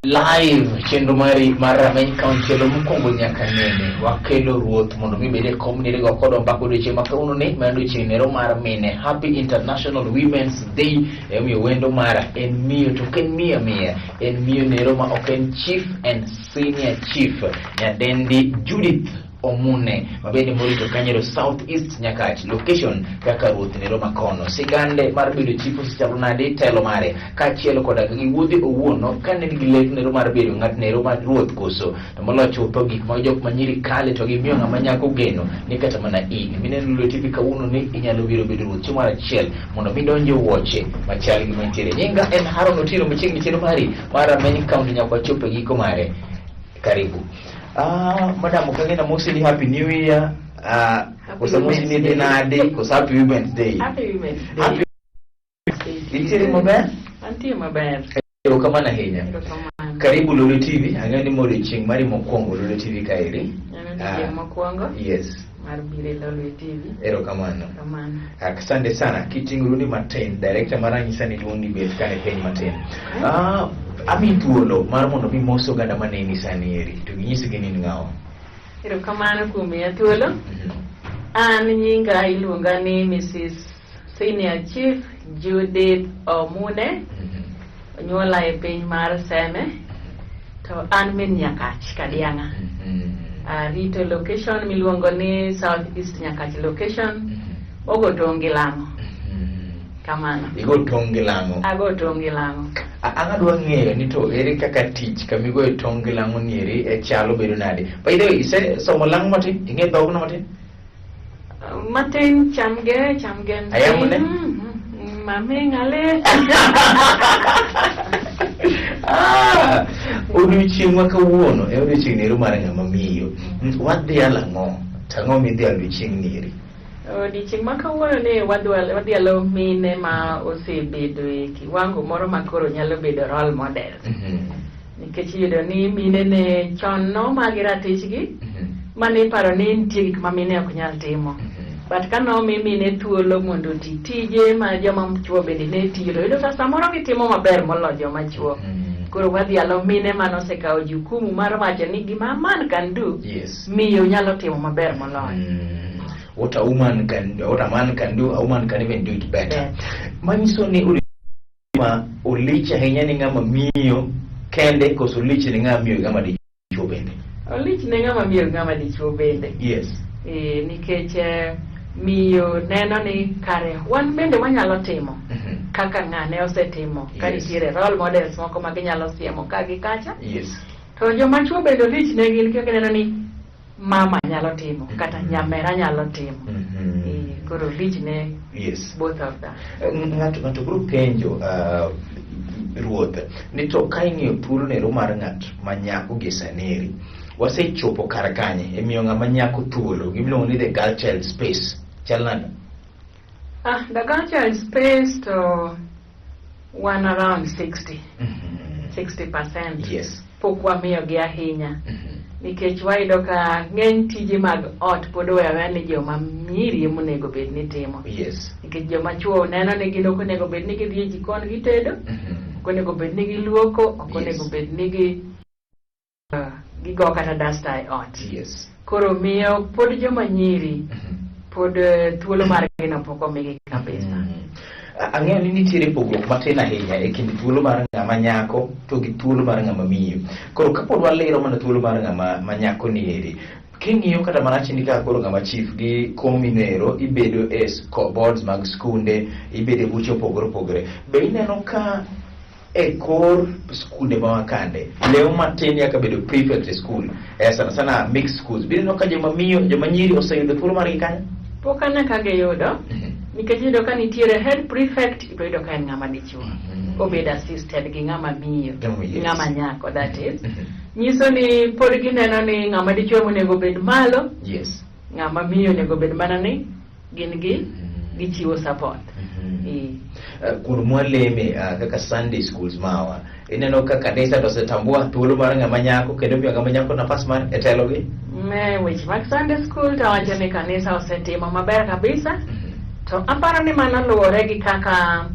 Live chenro mari mar Rameny Kaunti mokwongo nyaka nene wakelo ruoth mondo mi bed e kom nirigo kodwa mbaka odiochieng' ma kawuono ni ma en odiochieng' nero mar mine. Happy International Women's Day. Emomiyo wendo mara en miyo, to ok en miyo miya, en miyo nero ma ok en chief and senior chief, nyadendi Judith Omune, mabende morito kanyero South East Nyakach location kaka ruoth nero makono. Sigande mar bedo chief osechalo nade, telo mare kaachiel koda gi wuodhe owuon ka ne nigi lek nero mar bedo ng'at nero mar ruoth koso, to moloyo chutho gik ma jok manyiri kale to gimiyo ng'ama nyako geno ni kata mana in mineno Lolwe TV kawuono ni inyalo biro bedo ruoth chieng' mar achiel mondo mi donje wuoche machal gi mantiere. Nyinga en Haron Otieno, machiegni chenro mari mar Rameny County nyaka wachop e giko mare. Karibu. Madam, ok ang'e namosi ni Happy New Year. Koso amosi ni dhi nade, koso Happy Women's Day? Happy Women's Day. Happy Intiere maber? Antie maber. Erokamano ahinya. Erokamano. Karibu Lolwe TV. Ang'eyo ni odiochieng' mari mokwongo Lolwe TV kaeri. En odiochieng' mokwongo mar biro e Lolwe TV. Erokamano. Erokamano. Asante sana. Kiting'o ni matin, director mara nyisa ni duondi bet kane piny matin. Ami thuolo mar mondo mi mos oganda maneni sani eri, to ginyisi ni in ng'awa. Erokamano kuom miya thuolo. An nyinga iluonga ni Mrs. Senior Chief Judith Omune. Onyuola e piny mar Seme. To an min Nyakach Kadiang'a. Arito location miluongo ni South East Nyakach location. Ogo tong' gi lang'o. Kamano. Igo tong' gi lang'o. Ago tong' gi lang'o. An adwa ng'eyo ni to ere kaka tich kamigoye tong' gi lang'o ni eri e chalo bedo nade. By the way, isesomo lang'o matin? Ing'e dhogno matin? Matin chamge, chamge. Ayamone? Maming'ale. Odiochieng' ma kawuono e odiochieng' nero mar ng'ama miyo. Wadhialo ang'o? To ang'o midhialo odiochieng' ni eri? Odiochieng' ma kawuono ni wadhialo mine ma osebedo e kiwango moro ma koro nyalo bedo role model. Nikech iyudo ni mine ne chon nomagi ratichgi, mane iparo ni nitie gik ma mine ok nyal timo. But ka nomi mine thuolo mondo oti tije ma joma chuo bende ne tiyo, to iyudo ka samoro gitimo maber moloyo joma chuo. Koro wadhialo mine mane osekawo jukumu mar wacho ni gima man can do, miyo nyalo timo maber moloyo. What a woman can, what a man can do, a woman can even do it better. Manyiso ni ma olich ahinya ni ng'ama miyo kende, koso olich ni ng'ama miyo gi ng'ama dichuo bende? Olich ne ng'ama miyo gi ng'ama dichuo bende. Nikech miyo neno ni kare wan bende wanyalo timo kaka ng'ane osetimo, ka nitiere role models moko ma ginyalo siemo ka gi kacha. To joma chuo bende olich ne gin kaka gineno ni mama nyalo timo kata nyamera nyalo timo. Koro olich ne both of them. Ng'ato biro penjo ruoth ni to ka ing'iyo thuolo nero mar ng'at ma nyako gi saneri, wasechopo kar kanye e miyo ng'ama nyako thuolo, gimiluongo ni the girl child space, chal nade? The girl child space to one around 60. 60%. Pok wamiyogi ahinya. Nikech wayudo ka ng'eny tije mag ot pod oweyo aweya ni joma nyiri ema onego bed ni timo. Nikech joma chuo neno ni gin ok onego bed ni gidhi e jikon gitedo, ok onego bed ni giluoko, ok onego bed ni gigo kata dasta e ot. Koro miyo pod joma nyiri pod thuolo margi no pok omigi kabisa. Ang'eyo ni nitiere pogruok matin ahinya e kind thuolo mar ng'ama nyako to gi thuolo mar ng'ama miyo. Koro kapod walero mana thuolo mar ng'ama ma nyako ni eri, king'iyo kata mana chini kaka koro ng'ama chief gi komi nero, ibedo e boards mag skunde, ibedo e buche opogore opogore. Be ineno ka e kor skunde ma wakande lew matin nyaka bedo prefect e school, sana sana mixed schools, be ineno ka joma miyo, joma nyiri oseyudo thuolo margi kanyo? Pok ane ka giyudo, nikech iyudo ka nitiere head prefect to iyudo ka en ng'ama dichuo. Obedo assisted gi ng'ama miyo, ng'ama nyako, that is. Nyiso ni pod gineno ni ng'ama dichuo monego bed malo, ng'ama miyo onego bed mana ni gin gi gichiwo support. Kuond mwaleme kaka Sunday schools mawa, ineno ka kanisa to osetambua thuolo mar ng'ama nyako kendo miyo ng'ama nyako nafas mar e telo gi? Me weche mag Sunday school to awacho ni kanisa osetimo maber kabisa. To aparo ni mano luwore gi kaka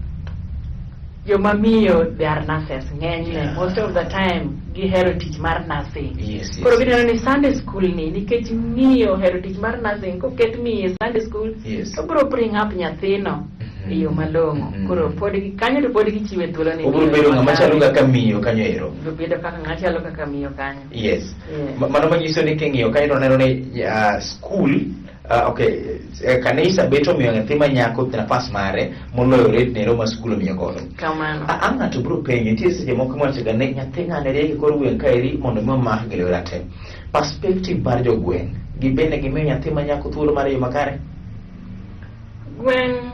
Joma miyo, they are nurses ng'enyne. Most of the time gihero tich mar nursing. Koro gineno ni Sunday school ni, nikech miyo ohero tich mar nursing, koket miyo e Sunday school, to biro bring up nyathino e yo malong'o. Koro pod kanyo to pod gichiwe thuolo ni Obiro miyo bedo ng'ama makare. Chalo kaka miyo kanyo ero. Obiro bedo kaka ng'ama chalo kaka miyo kanyo. Mano manyiso ni king'iyo kanyo to waneno ni school, okay, kanisa bet omiyo nyathi ma nyako nafas mare moloyo rate nero ma skul omiyo godo. Kamano. A ng'ato biro penjo, nitie seche moko miwachoga ni nyathi ng'ane riek e kor gweng' kaeri mondo mi omak gi lweta te. Perspective mar jogweng', gibende gimiyo nyathi ma nyako thuolo mar yo makare? Gweng'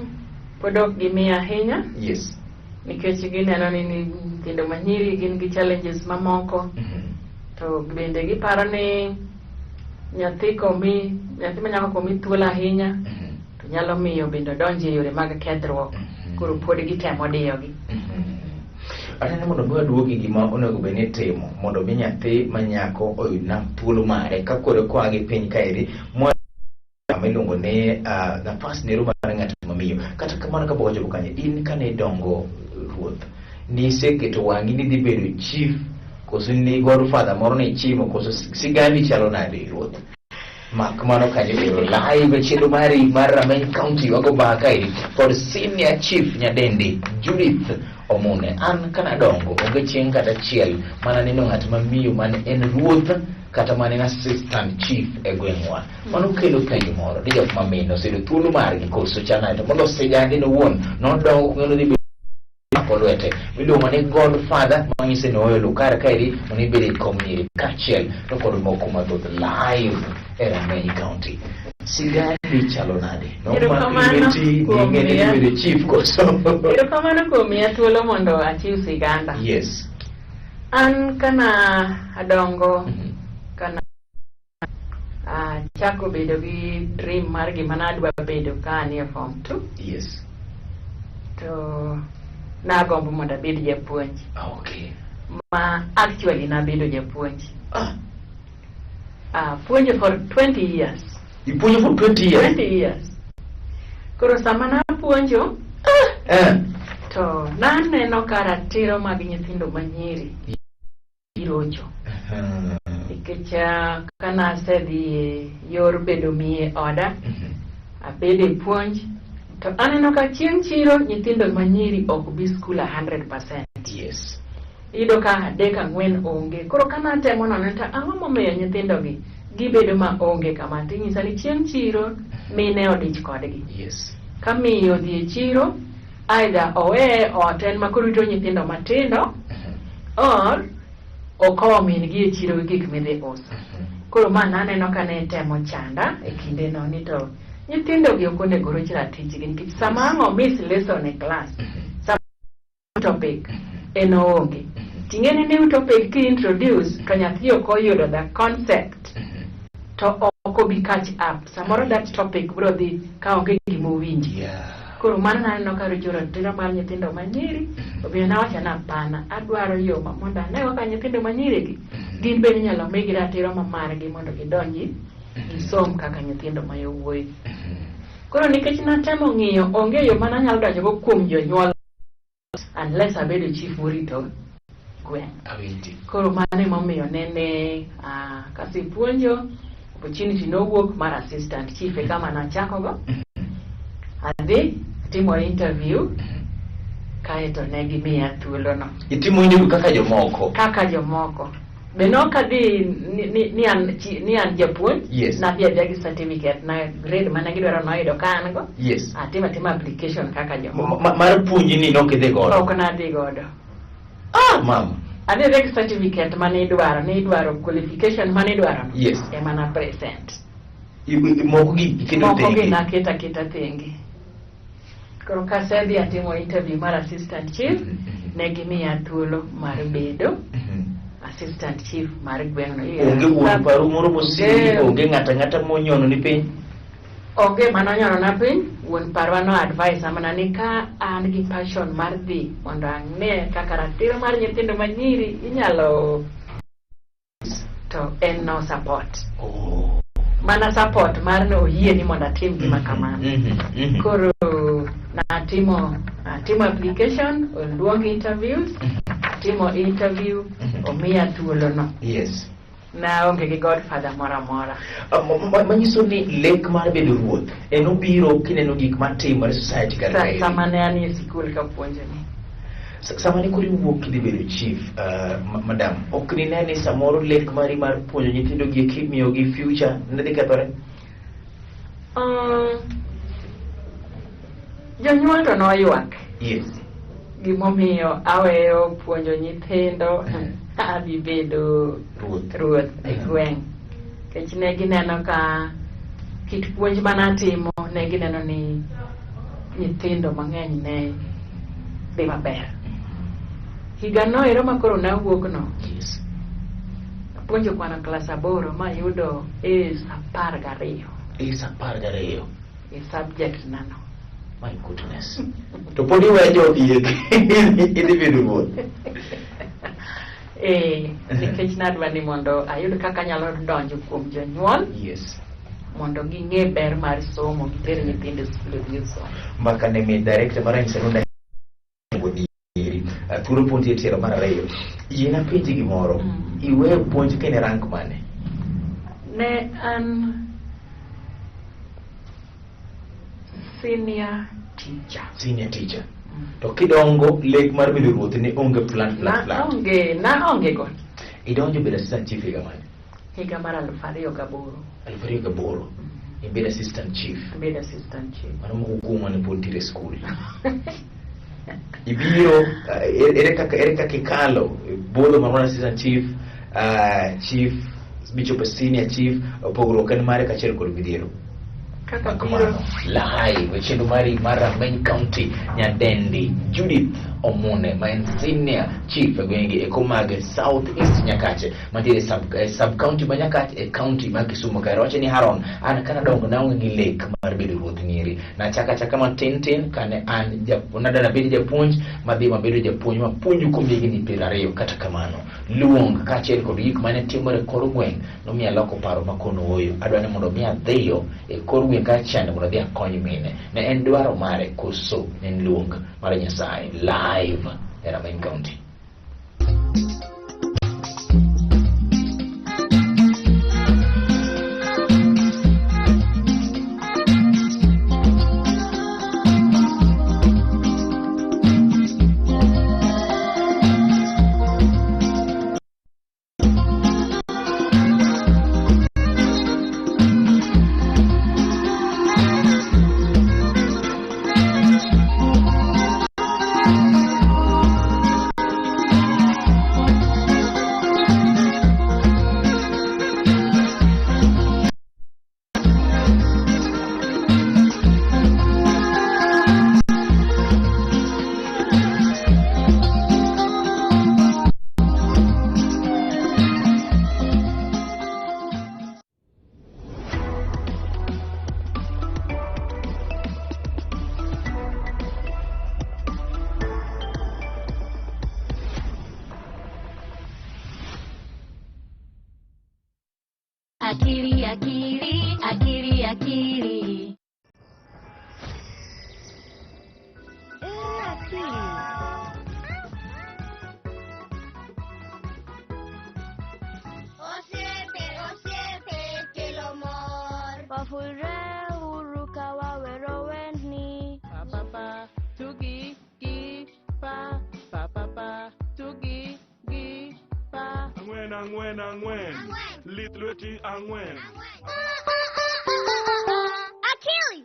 pod ok gimiyo ahinya nikech gineno ni nyithindo manyiri gin gi challenges mamoko, to bende giparo ni nyathi komi, nyathi ma nyako komi thuolo ahinya, to nyalo miyo bende odonji e yore mag kethruok. Koro pod gitemo diyogi. Aneno mondo mi waduogi gima onego bed ni itimo mondo mi nyathi ma nyako oyud na thuolo mare ka koro koa gi piny kaeri mwa miluongo ni nafas nero mar ng'at mamiyo. Kata kamano, kapok wachopo kanyo, in kane idongo, ruoth, niseketo wang'i ni dhi bedo chief koso ni godfather moro ne ichimo koso sigandi chalo nade, ruoth? Mak mano kanyo ero live e chenro mari mar Rameny County. Wago mbaka kaeri kod senior chief nyadendi Judith Omune. An kanadongo, onge chieng' kata achiel mana neno ng'at mamiyo mane en ruoth kata mane en assistant chief e gweng'wa. Mano kelo penjo moro ni jok mamine oseyudo thuolo margi koso chal nade? To mondo sigandi owuon nodongo kong'eyo ni dhi mako lwete miluongo ni godfather manyiso ni oyo lukar kaeri mondo ibed e kom nyiri kaachiel to kod moko mathoth live e Rameny County. Sigandi chalo nade? Erokamano Lweti kuom ning'e ni miya. ibedo chief koso? Erokamano kuom miya thuolo mondo achiw siganda. An kana adongo, kana achako bedo gi dream mar gima nadwa bedo ka anie form 2, to nagombo mondo abed japuonj. Ma actually nabedo japuonj. Puonjo for 20 years. Ipuonjo for 20 years? 20 years. Koro sama napuonjo, to naneno ka ratiro mag nyithindo manyiri irocho. Nikech kanasedhi e yor bedo miyo e oda, abedo e puonj, to aneno ka chieng' chiro nyithindo manyiri ok bi skul 100%. Iyudo ka adek ang'wen onge. Koro ka natemo nono to ang'o momiyo nyithindogi gibedo ma onge kama, tinyisa ni chieng' chiro mine odich kodgi. Ka miyo odhi e chiro, either oweye ot en ma koro rito nyithindo matindo, or okowo min gi e chiro gi gik midhi uso. Koro ma naneno ka ne temo chanda e kindeno ni to nyithindo gi ok onego roch ratichgi, nikech sama ang' omiss lesson e class, sama topic en oonge. Ting'e ni new topic ki introduce to nyathi ok oyudo the concept, to ok obi catch up. Samoro that topic biro dhi ka onge gima owinji. Koro mano naneno ka rocho ratiro mar nyithindo manyiri. Omiyo nawacho ni hapana, adwaro yo ma mondo ane kaka nyithindo manyiri gi gin bende inyalo migi ratiro ma margi mondo gidonji gisom kaka nyithindo ma yowuoyi. Koro nikech natemo ng'iyo, onge yo mananyalo donjogo kuom jonyuol unless abedo chief morito gweng'. Awinji. Koro mano emomiyo nene kasepuonjo, opportunity nowuok mar assistant chief e kama nachakogo. Adhi timo interview, kaeto ne gimiya thuolono. Itimo interview kaka jomoko? Kaka jomoko. Be nok adhi ni an japuonj. Nadhi adhiya gi certificate na, grade mane gidwaro noyudo ka an go. Atimo atima application kaka jomoko. Mar puonji ni nok idhi godo? Ok nadhi godo. Ah, mama. Adhi adhiya gi certificate mane idwaro, ne idwaro qualification mane idwaro no. Ema na present. Moko gi iketo Moko gi tenge. naketa aketa tenge. Koro kasedhi atimo interview mar assistant chief, ne gimiya thuolo mar bedo assistant chief mar gweng'no. Onge wuon paru moro mosiri, onge ng'ato ang'ata monyono ni piny? Onge manonyono na piny. Wuon parwa no advice mana ni ka an gi passion mar dhi mondo ang'e kaka ratiro mar nyithindo manyiri inyalo, to en no support. Mana support mar ne oyie ni mondo atim gima kamano. Koro Natimo atimo application, oluong interviews, atimo interview, omiya thuolono. Naonge gi godfather moro amora. Manyiso ni lek mar bedo ruoth en obiro kineno gik matimore e society kar kae. Sama ne an e sikul kapuonjo ni. Sama ne koro iwuok kidhi bedo chief, madam, ok nine ni samoro lek mari mar puonjo nyithindo gi eki miyogi future ne dhi kethore? Jonyuol to noywak. Gimomiyo aweyo puonjo nyithindo adhi bedo ruoth e gweng'. Nikech ne gineno ka kit puonj manatimo, ne gineno ni nyithindo mang'eny ne dhi maber. Higano ero ma koro nawuok no, apuonjo kwano klas 8 mayudo A's 12. A's 12. E subject nano. My goodness. To pod iweyo jogi idhi bedo ruoth. Nikech nadwa ni mondo ayud kaka anyalo donjo kuom jonyuol. Mondo ging'e ber mar somo, giter nyithindo e skul odhi osom. Mbaka ne mit director mar Anyisa thuolo pod nitie tielo mar ariyo. Yiena penji gimoro. Iweyo puonj ka in e rank mane? Ne an senior teacher. Senior teacher. To kidongo lek mar bedo ruoth ne onge plan plan plan. Naonge go. Idonjo bedo assistant chief higa mane? Higa mar 2008. 2008. Ibedo assistant chief. Abedo assistant chief. Mano moko kuom mane pod nitiere e skul. Ibiro, ere kaka ikalo budho mar assistant chief, chief michopo senior chief, pogruok en mare kaachiel kod midhiero. Kaka biro live e chenro mari mar Rameny County, Nyadendi Judith Omune ma en senior chief e gwenge eko mag South East Nyakache mantiere sub county ma Nyakach e county ma Kisumu. Kae wacho ni Haron, an kana dongo naonge gi lek mar bedo ruoth nyiri, nachaka achaka matin tin kane an nadana bedo japuonj madhi mabedo japuonj mapuonjo kuom higni 20. Kata kamano luong kaachiel kod gik mane timore kor gweng' nomiya loko paro makono ooyo, adwa ni mondo mi adhiyo e kor gweng' kachiel mondo adhi akony mine. Ne en dwaro mare koso ne en luong mar Nyasaye? Live e Rameny County. Akili, akili, akili, akili. Osiepe, osiepe, kelo mor. Wafure uruka wawero wendni. Pa pa pa, tugi gi pa pa pa pa, tugi gi pa. Ang'wen, ang'wen, ang'wen. Lith lweti ang'wen. Akili!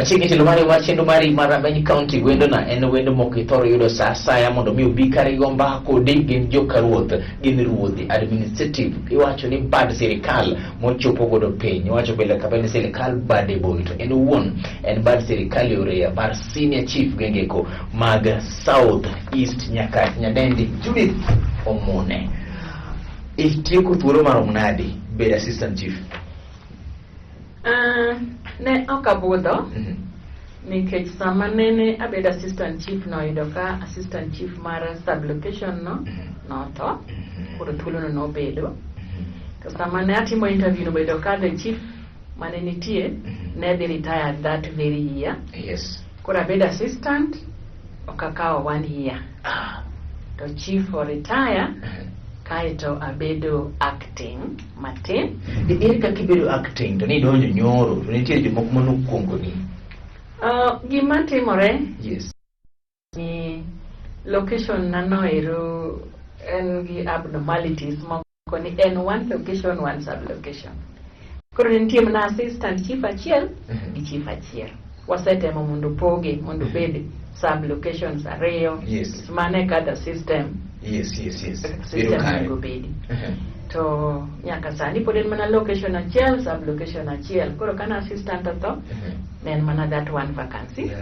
Machiegni tielo mari mar chenro mari mar Rameny County wendona en wendo mok ithoro yudo sa asaya mondo mi obi kar go mbaka kodi gin joka ruoth gin ruodhi administrative iwacho ni bad sirikal mochopo godo piny iwacho pile ka pile ni sirikal bade boy to en owuon en bad sirikal yore mar senior chief gengeko mag South East Nyakach Nyadendi Judith Omune. Itieko thuolo marom nadi bedo assistant chief? Ne ok abudho nikech sama nene abedo assistant chief noyudo ka assistant chief mar sub-location no notho, koro thuolono nobedo. To sama ne atimo interview nobedo ka the chief mane nitie ne dhi retire that very year. Koro abedo assistant ok akawo one year. To chief o retire kaeto abedo acting matin. Ere kaka ibedo acting to nidonjo nyoro to nitie jomoko manokuongoni? Gima timore ni location na noero en gi abnormalities moko ni en one location, one sub-location. Koro nitie mana assistant chief achiel gi chief achiel. Wasetemo mondo poge mondo obed sub-locations ariyo. Mano e kaka system Yes, yes, yes. Bedo system kare. onego bedi. To nyaka sani pod en mana location achiel, sub-location achiel. Koro kana assistant otho, ne en mana that one vacancy.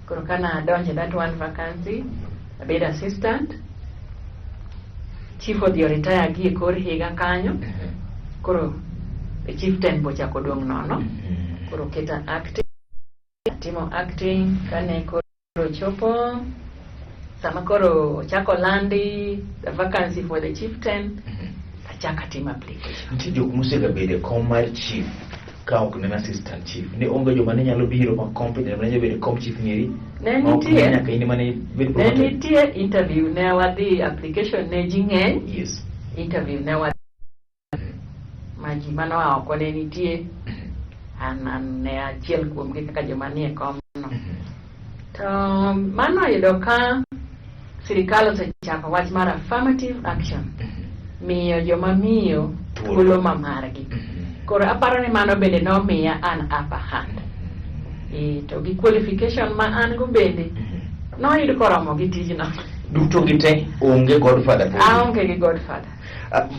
Koro kana adonjo that one vacancy, abedo assistant. Chief odhi retire gi e kor higa kanyo. Koro the chieftain bochako dong' nono. Koro keta acting, atimo acting kane koro chopo sama koro ochako landi the vacancy for the chieftain, achako atimo application. Nitie jok mosegabedo e kom mar chief ka ok ne assistant chief. Ne onge joma ne nyalo biro ma competent ma ne nyalo bedo e kom chief nieri. Ne Ma ok nitie. ne nyaka in ema ne ibed Ne promoted. nitie interview, ne wadhi application ne ji ng'eny. Interview ne wadhi ma ji manoa oko ne nitie. An ne achiel kuomgi kaka joma nie komno. To mano oyudo ka sirikal osechako wach mar affirmative action. Miyo joma miyo thuolo ma margi. Koro aparo ni mano bende nomiya an upper hand. To gi qualification ma an go bende noyud koromo gi tijno. Duto gi te onge godfather podi. Aonge gi godfather.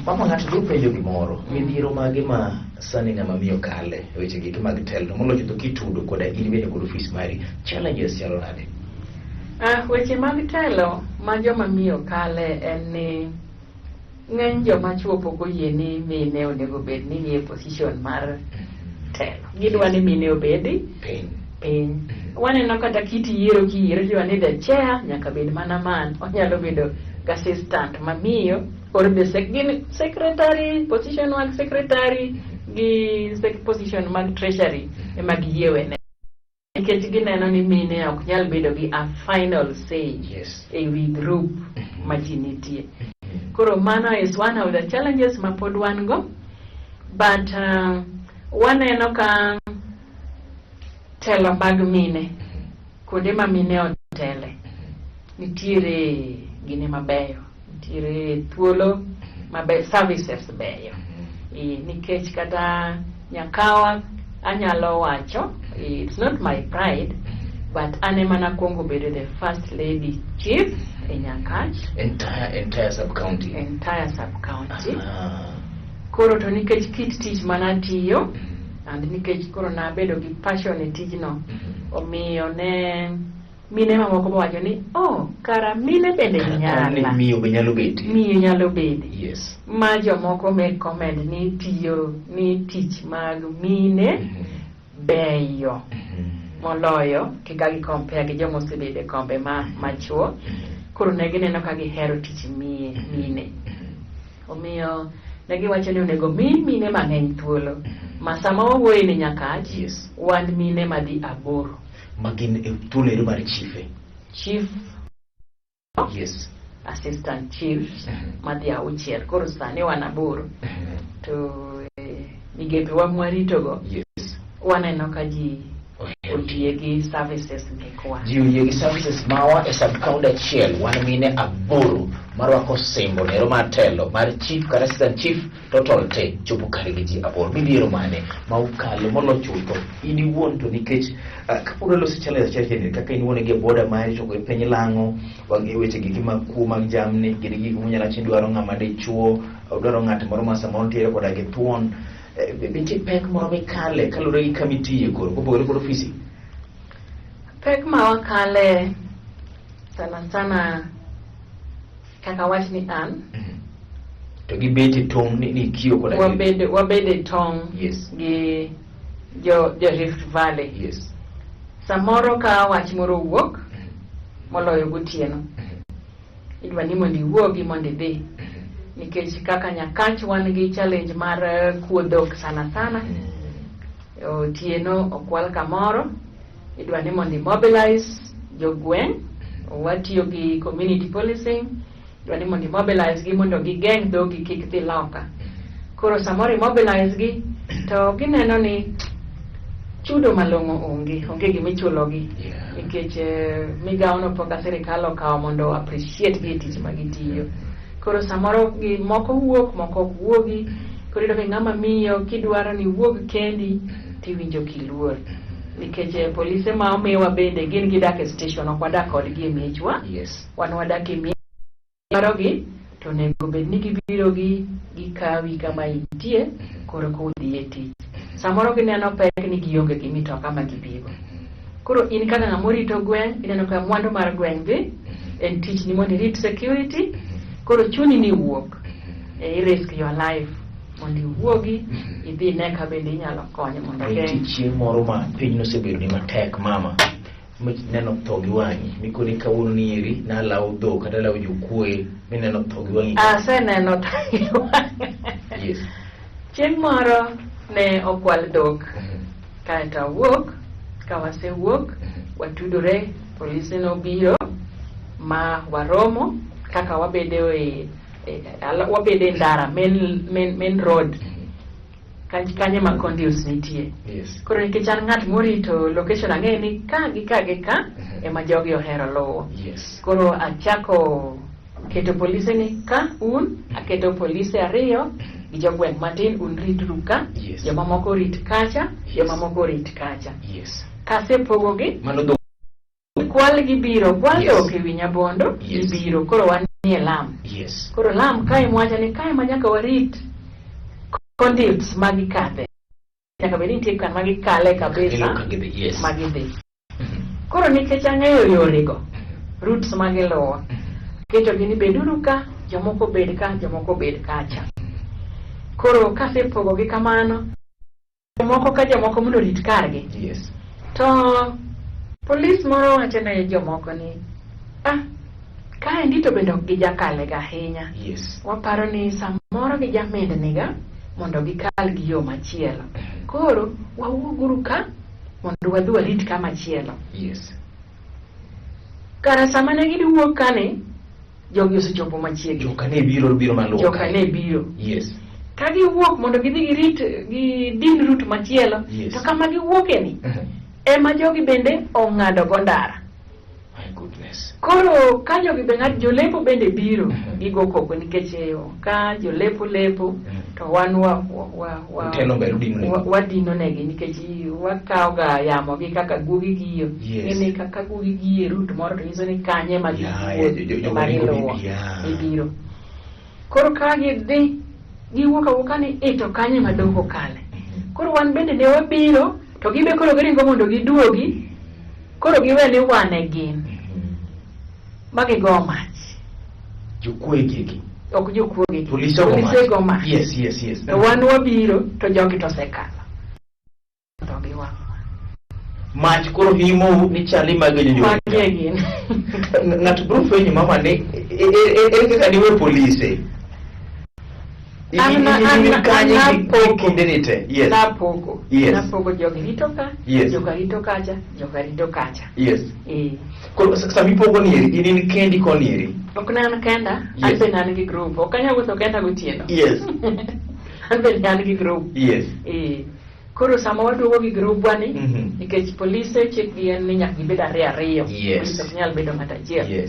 Mama ng'ato dwa penjo gimoro. Midhiero mage ma sani ng'ama miyo kale e weche gi mag telo moloyo to kitudo koda in bende kod ofis mari challenges chalo nade? Weche mag telo ma joma miyo kale en ni ng'eny joma chuo pok oyie ni mine onego bed ni nie position mar telo. Gidwa ni mine obedi piny. Piny. Waneno kata kit yiero kiyiero tiwa ni the chair nyaka bed mana man. Onyalo bedo assistant mamiyo or the gin secretary, position mag secretary gi position mag treasury ema giyie wene. Nikech gineno ni mine ok nyal bedo gi a final say e wi group ma ji nitie. Koro mano is one of the challenges ma pod wan go. But waneno ka telo mag mine, kuonde ma mine otele, nitiere gine mabeyo, nitiere thuolo mabeyo, services beyo. Nikech kata Nyakawa anyalo wacho, it's not my pride, but an ema nakwongo bedo the first lady chief e Nyakach. Entire sub county. Entire sub county. Koro to nikech kit tich manatiyo, and nikech koro nabedo gi passion e tijno, omiyo ne mine mamoko mowacho ni, oh, kara mine bende nyala. Miyo be nyalo bete. Miyo nyalo bede. Ma jomoko make comment ni tiyo ni tich mag mine beyo moloyo kika gi compare gi joma osebedo e kombe ma machuo. Koro ne gineno ka gihero tich mine. Omiyo ne giwacho ni onego mi mine mang'eny thuolo. Ma sama wawuoyo ni Nyakach, wan mine madhi 8. Ma gin e thuolo ero mar chiefe. Chief. Assistant chiefs madhi 6. Koro sani wan 8. To migepe wa mwaritogo. Waneno ka ji oyie gi services mekwa. Ji oyie gi services mawa e sub county achiel wan mine 8 Marwako osimbo nero mar telo mar chief kata assistant chief total te chopo kare gi ji 8. Midhiero mane ma ukalo molo chutho in iwuon to nikech kapod waloso challenge achiel achiel kaka in iwuon gi boda mari to e piny lang'o wang'e weche giki mag kuo mag jamni gin gik munyalo wacho ni dwaro ng'ama dichuo, dwaro ng'at moro ma samoro nitiere koda gi thuon. Be nitie pek moro mikale kaluwore gi kama itiye koro kopogore kod ofisi? Pek ma wakale sana sana kaka wach ni an To gibet e tong' ni ikiyo koda wabede tong' gi jo Rift Valley. Samoro ka wach moro owuok moloyo gotieno, idwa ni mondo iwuogi mondo idhi, nikech kaka Nyakach wan gi challenge mar kuo dhok sana sana. Otieno okwal kamoro, idwa ni mondo imobilize jogweng', watiyo gi community policing, idwa ni mondo imobilize gi mondo gigeng' dhogi kik dhi loka. Koro samoro imobilize gi to gineno ni chudo malong'o onge gimichulogi, nikech migawono pok sirikal okawo mondo appreciate gi e tich ma gitiyo. Koro samoro gi moko wuok, moko ok wuogi. Koro iyudo ka ng'ama miyo kidwaro ni iwuog kendi tiwinjo kiluor, nikech polise ma omiwa bende gin gidak e station, ok wadak kodgi e miechwa. Wan wadak e miechwa to onego bed ni gibiro gi gikawi kama intie, koro kodhi e tich. Samoro gineno pek ni gionge gi mitoka ma gibigo. Koro in kaka ng'ama orito gweng', ineno ka mwandu mar gweng' dhi, en tich ni mondo irit security, koro chuni ni iwuok. I risk your life mondo iwuogi idhi ine ka bende inyalo konyo mondo Nitie geng'. chieng' moro ma piny nosebedo ni matek mama, mineno tho gi wang'i, mikoni kawuono ni eri nalawo dhok kata alawo jokuoye, mineno tho gi wang'i. Aseneno tho gi wang'a. Chieng' moro ne okwal dhok, kaeto awuok, ka wasewuok watudore, polise nobiro ma waromo kaka wabedo e wabedo e ndara main road kanye ma conduits nitie. Koro nikech an ng'at morito location, ang'eyo ni ka gi ka gi ka ema jogi ohero luwo. Koro achako keto polise ni ka un, aketo polise 2 gi jogweng' matin, un rituru ka, jomamoko orit kacha, jomamoko orit kacha. Kasepogogi, kwal gibiro, kwal dhok ewi Nyabondo, gibiro, koro wan nie lam. Koro lam kae mwacho ni kae ma nyaka warit conduits ma gikadhe. Nyaka bed ni nitie kama gikale kabisa ma gidhi. Koro nikech ang'eyo yorego, routes ma giluwo, ketogi ni beduru ka, jomoko bed ka, jomoko bed kacha. Koro kasepogogi kamano, jomoko ka jomoko mondo orit kargi. To polis moro wacho ne jomoko ni, kaendi to bende ok gijakalega ahinya. Waparo ni samoro gijamindniga mondo gikal gi yo machielo. Koro wawuoguru ka mondo wadhi warit kama chielo. Kara sama ne gidhi wuok kani, jogi osechopo machiegni. Joka ne biro maluwo. Joka ne biro. Ka giwuok mondo gidhi girit gi din route machielo, to kama giwuoke ni ema jogi bende ong'ado go ndara. My goodness. Koro ka jogi be ng'ad, jolepo bende biro gigo koko nikech ka jolepo lepo to wan wadino negi nikech wakawo ga yamo gi kaka guogi giyo. Ng'eni kaka guogi giyo e route moro to nyiso ni kanye ma giluwo gibiro. Koro ka gidhi giwuok awuoka ni to kanye ma dhok okale. Koro wan bende ne wabiro to gibe koro giringo mondo giduogi. Koro giwe ni wan e gin. Ma gigo mach. Jokuoye gi. Ok jokuoye. Polise go mach. Polise go mach. Yes. To wan wabiro to jogi to osekalo. To gi wang'. Mach koro himo ni chali mag jonjore. Magi e gin. Ng'ato biro fwenyo mama ni ere kaka diwe polise. Napogo. Napogo jogi rito ka, joka rito kacha, joka rito kacha. Koro sama ipogo ni eri, in kendi koni eri? Ok ne an kenda, an bende an gi group. Ok anyal wuotho kenda gotieno. An bende an gi group. Koro sama waduogo gi grubwa ni, nikech polise chikgi en ni nyaka gibed ariyo ariyo. Polise ok nyal bedo ng'ato achiel.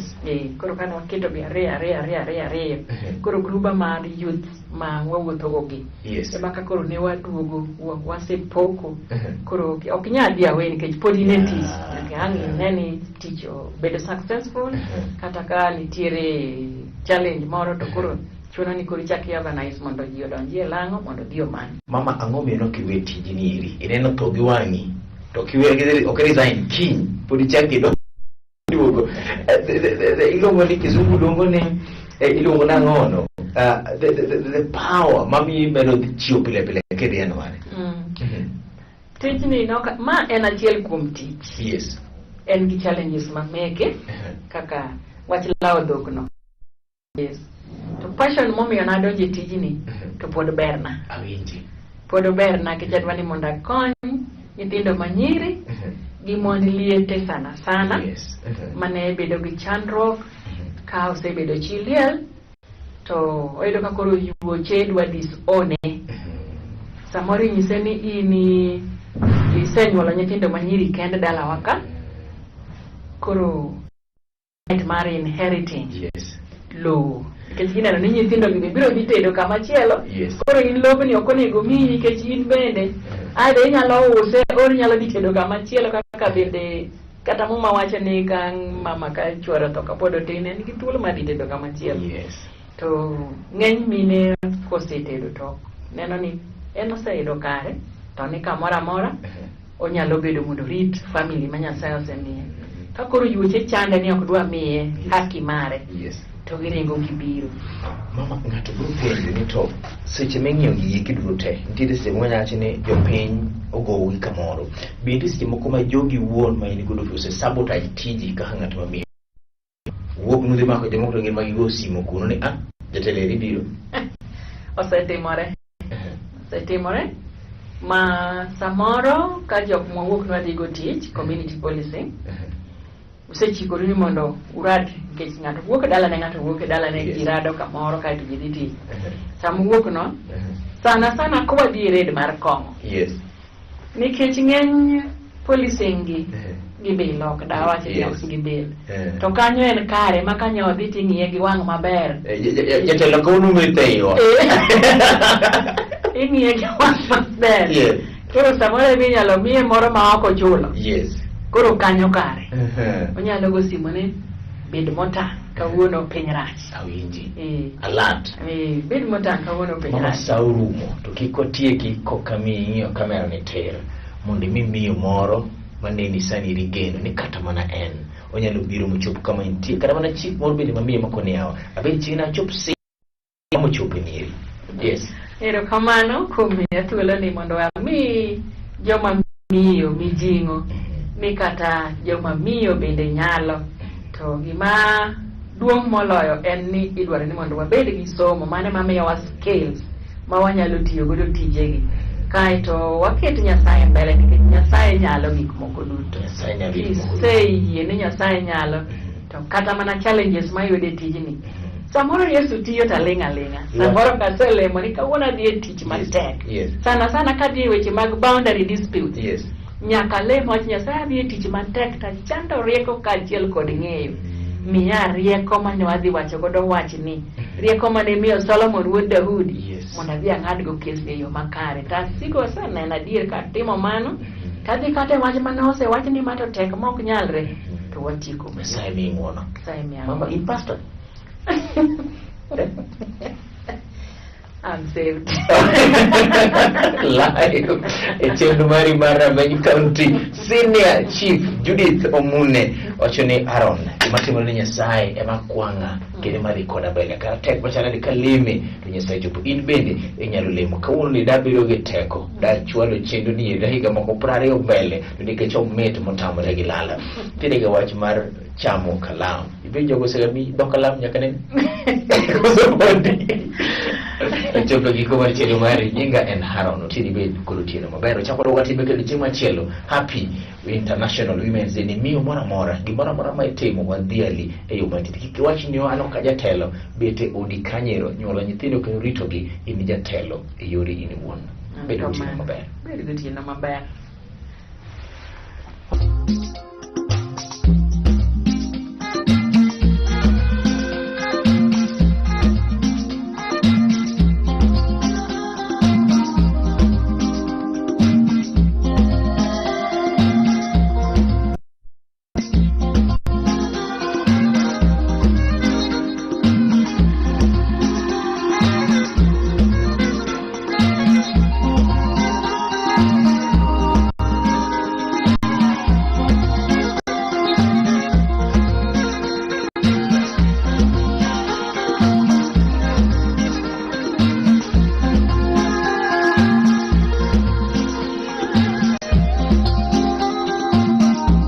Koro kane waketo gi ariyo ariyo ariyo ariyo ariyo, koro gruba mar youth ma wawuotho go gi. Ema ka koro ne waduogo wasepoko. Koro ok inyal dhi away nikech pod in e tich. Nyaka ang' ine ni tich obedo successful, kata ka nitiere challenge moro to koro chuno ni koro ichak i-organize mondo ji odonji e lang'o mondo odhi omany. Mama, ang'o miyo nok iwe tijni eri? Ineno tho gi wang'i to ok ok resign kiny pod ichak idok duogo. Iluongo ni kizungu luongo ni iluongo nang'ono the power mamiyo imedo dhi chiewo pile pile kidhi e nware. Tijni noka, ma en achiel kuom tich. En gi challenges mameke kaka wach lawo dhokno. Yes. To passion momiyo nadonjo e tijni to pod berna. Awinji. Pod oberna nikech adwa ni mondo akony nyithindo manyiri gi mond liete sana sana mane bedo gi chandruok ka osebedo chi liel to oyudo ka koro yuoche dwa disone. Samoro inyise ni in isenyuolo nyithindo manyiri kende dalawa ka, koro right mar inheriting lowo nikech gineno ni nyithindo gi be biro dhi tedo kama chielo. Koro in lobni ok onego miyi nikech in bende either inyalo use or inyalo dhi tedo kama chielo, kaka bende kata Muma wacho ni ka mama ka chuore otho kapod otin en gi thuolo mar dhi tedo kama chielo. To ng'eny mine kosetedo to neno ni en oseyudo kare to ni kamoro amora onyalo bedo mondo orit family ma Nyasaye osemiye. Ka koro yuoche chande ni ok dwa miye haki mare, to giringo gibiro. Mama, ng'ato biro penjo ni to seche ming'iyo gigi kiduto te, nitiere seche moko wacho ni jopiny ogowi kamoro. Be nitie seche moko ma jogi wuon ma in godo ose sabotage tiji kaka ng'at ma miyo? Wuok nudhi mako jomoko to gin ma gigo simo kuno ni ah, jatelo eri biro. Osetimore. Osetimore ma samoro ka jok mwawuok nwadhi go tich community policing usechikoru ni mondo urad nikech ng'ato wuok e dalane, ng'ato wuok e dalane, ji rado kamoro kaeto ji dhi tich. Sama uwuok no, sana sana kwadhi e raid mar kong'o. Nikech ng'eny policing gi gibil ok dawach ni ok gibil. To kanyo en kare ma kanyo odhi ting'iye gi wang' maber. Jatelo kawuono miteiwa. Ing'iye gi wang' maber. Koro samoro ema inyalo miye moro ma ok ochulo. Koro kanyo kare. Onyalo go simu ni bed motang' kawuono piny rach. Awinji. Alert. Bed motang' kawuono piny Mama rach. sa orumo to kik watieki koka mi ing'iyo kamera ni tir mondo imi miyo moro maneni sani rigeno ni kata mana en onyalo biro mochop kama intie kata mana chik moro bende mamiye makoni yawa abed chiegni achop si mochopo e nieri. Yes. Erokamano kuom miya thuolo ni mondo ami joma miyo mijing'o ni kata joma miyo bende nyalo. To gima duong' moloyo en ni idwaro ni mondo wabed gi somo mane mamiyowa skills ma wanyalo tiyo godo tijegi. Kaeto waket Nyasaye mbele nikech Nyasaye nyalo gik moko duto. Nyasaye nyalo gik moko duto. Kiseyie ni Nyasaye nyalo, to kata mana challenges mayudo e tijni. Samoro Yesu tiyo to aling' aling'a. Samoro kaselemo ni kawuono adhi e tich matek. Sana sana kadhi e weche mag boundary disputes. Nyaka lem wach Nyasaye adhi e tich matek tachando rieko kaachiel kod ng'eyo. Miya rieko mane wadhi wacho godo wachni. Rieko mane miyo Solomon wuod Daudi mondo adhi ang'adgo kes e yo makare. To asiko aseneno adier katimo mano. Tadhi kata e wach mane osewach ni ma to tek ma ok nyalre. To watieko. Nyasaye miyi ng'uono. Nyasaye miya Mama, in pastor? I'm saved. Live e chenro mari mar Rameny County Senior Chief Judith Omune wacho ni Aaron gima timore ni Nyasaye ema kwang'a kendo ema dhi koda mbele kata tek machalade ka leme to Nyasaye chopo in bende inyalo lemo kawuono ni dabedo gi teko dachwalo chenro ni e higa moko 20 mbele to nikech omit motamore gi lala nitiere ga wach mar chamo kalam ibe jogo osegami dho kalam nyaka nene koso podi ochopo giko mar chenro mari nyinga en Haron Otieno ibed kod otieno maber ochako waduogo time kendo chieng' machielo Happy International Women's Day ni miyo moro amora gimoro amora ma itimo wadhiali e yo matin kik iwach ni an ok ajatelo bet e odi kanyero nyuolo nyithindo kendo ritogi in jatelo e yori in iwuon. Bedo gotieno maber. Bed gotieno maber.